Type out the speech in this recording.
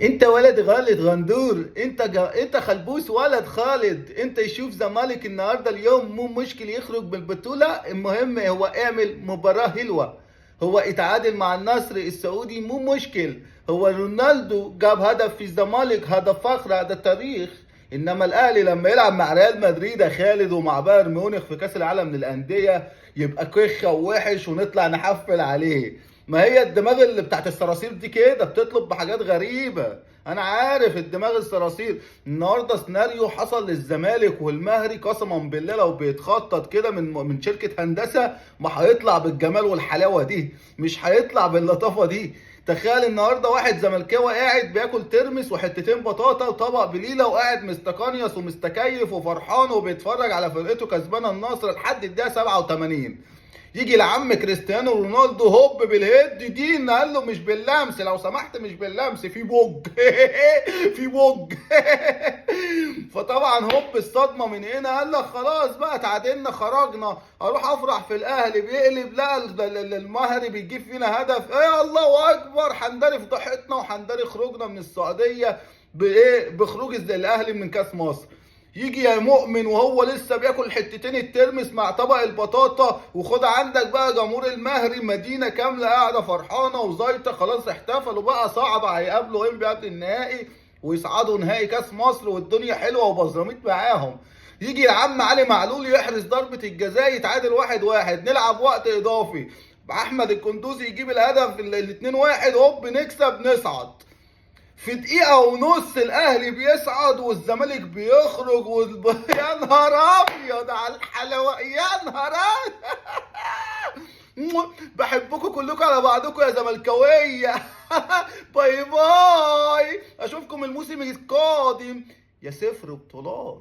انت ولد غالد غندور، انت خلبوس ولد خالد. انت يشوف زمالك النهارده اليوم مو مشكل يخرج بالبطولة، المهم هو اعمل مباراة حلوة. هو اتعادل مع النصر السعودي مو مشكل، هو رونالدو جاب هدف في الزمالك، هذا فخر، هذا تاريخ. انما الاهلي لما يلعب مع ريال مدريد يا خالد ومع بايرن ميونخ في كاس العالم للاندية يبقى كخه ووحش ونطلع نحفل عليه. ما هي الدماغ اللي بتاعت الصراصير دي كده بتطلب بحاجات غريبة، انا عارف الدماغ الصراصير. النهارده سيناريو حصل للزمالك والمهري، قسما بالله لو بيتخطط كده من شركة هندسة ما هيطلع بالجمال والحلاوه دي، مش هيطلع باللطافه دي. تخيل النهارده واحد زملكاوي قاعد بياكل ترمس وحتتين بطاطا وطبق بليلة وقاعد مستقنيص ومستكيف وفرحان وبيتفرج على فرقته كسبانه النصر لحد الدقيقة 87، يجي لعم كريستيانو رونالدو هوب بال head دي، قال له مش باللمس لو سمحت، مش باللمس، في بوج في بوج. فطبعا هوب الصدمة من هنا، قال لك خلاص بقى تعادلنا خرجنا، اروح افرح في الاهلي، بيقلب لا المهري بيجيب فينا هدف، ايه الله اكبر، حندري فضحتنا وحندري خروجنا من السعودية بايه، بخروج الاهلي من كاس مصر. يجي يا مؤمن وهو لسه بياكل حتتين الترمس مع طبق البطاطا، وخد عندك بقى جمهور المهري مدينة كاملة قاعدة فرحانة وزيطه، خلاص احتفلوا بقى، صعد هيقابلوا انبي قبل النهائي ويصعدوا نهائي كاس مصر والدنيا حلوة وبزراميط معاهم. يجي العم علي معلول يحرز ضربه الجزاء يتعادل 1-1، نلعب وقت اضافي، احمد الكندوزي يجيب الهدف 2-1، هوب نكسب نصعد. في دقيقة ونص الأهلي بيصعد والزمالك بيخرج يا نهار أبيض على الحلاوة، يا نهار أبيض. بحبكم كلكم على بعضكم يا زملكاوية. bye bye، أشوفكم الموسم القادم يا صفر بطولات.